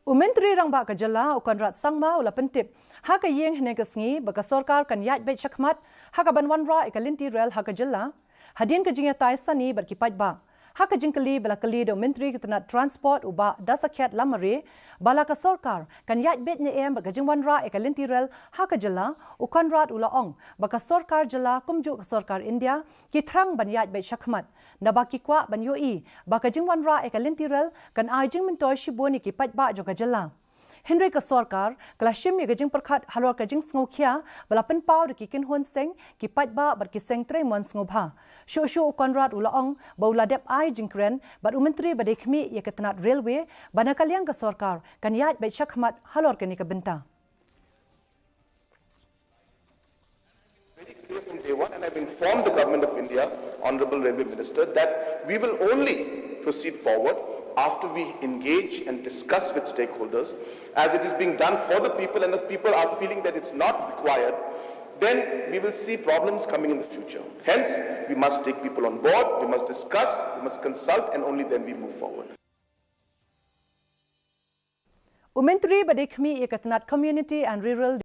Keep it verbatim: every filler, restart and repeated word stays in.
U Myntri Rangbah ka Jylla, u Conrad Sangma, u la pyntip ha ka ïing hynne ka sngi ba ka sorkar kan ïaid beit shakhmat ha kaban wanrah ïa ka lynti rel ha ka Jylla, hadien ka jingïatai sani bad ki paidbah. Ha ka jingkylli ba la kylli da u Myntri ka tnat Transport, u Bah Dasakhiat Lamare, ba la ka sorkar kan ïaid beit ne em bad ka jingwanrah ïa ka lynti rel ha ka Jylla, u Conrad u la ong ba ka sorkar Jylla kumjuh ka sorkar India ki thrang ban ïaid beit shakhmat, naba ki kwah ban ïohi ba ka jingwanrah ïa ka lynti rel kan ai jingmyntoi shibun ïa ki paidbah jong ka Jylla. Hynrei ka sorkar ka la shim ïa ka jingpyrkhat halor ka jingsngewkhia ba la pynpaw da ki kynhun seng, ki paidbah bad ki seng trei mon sngewbha. Shuh shuh u Conrad u la ong ba u la dep ai jingkren bad u Myntri ba dei khmih ïa ka tnat Railway ba na ka liang ka sorkar kan ïaid beit shakhmat halor kane ka bynta. Very clear from day one, and I've informed the Government of India, Honorable Railway Minister, that we will only proceed forward after we engage and discuss with stakeholders, as it is being done for the people, and if people are feeling that it's not required, then we will see problems coming in the future. Hence, we must take people on board, we must discuss, we must consult, and only then we move forward. U Myntri ba dei khmih ïa ka tnat Community and Rural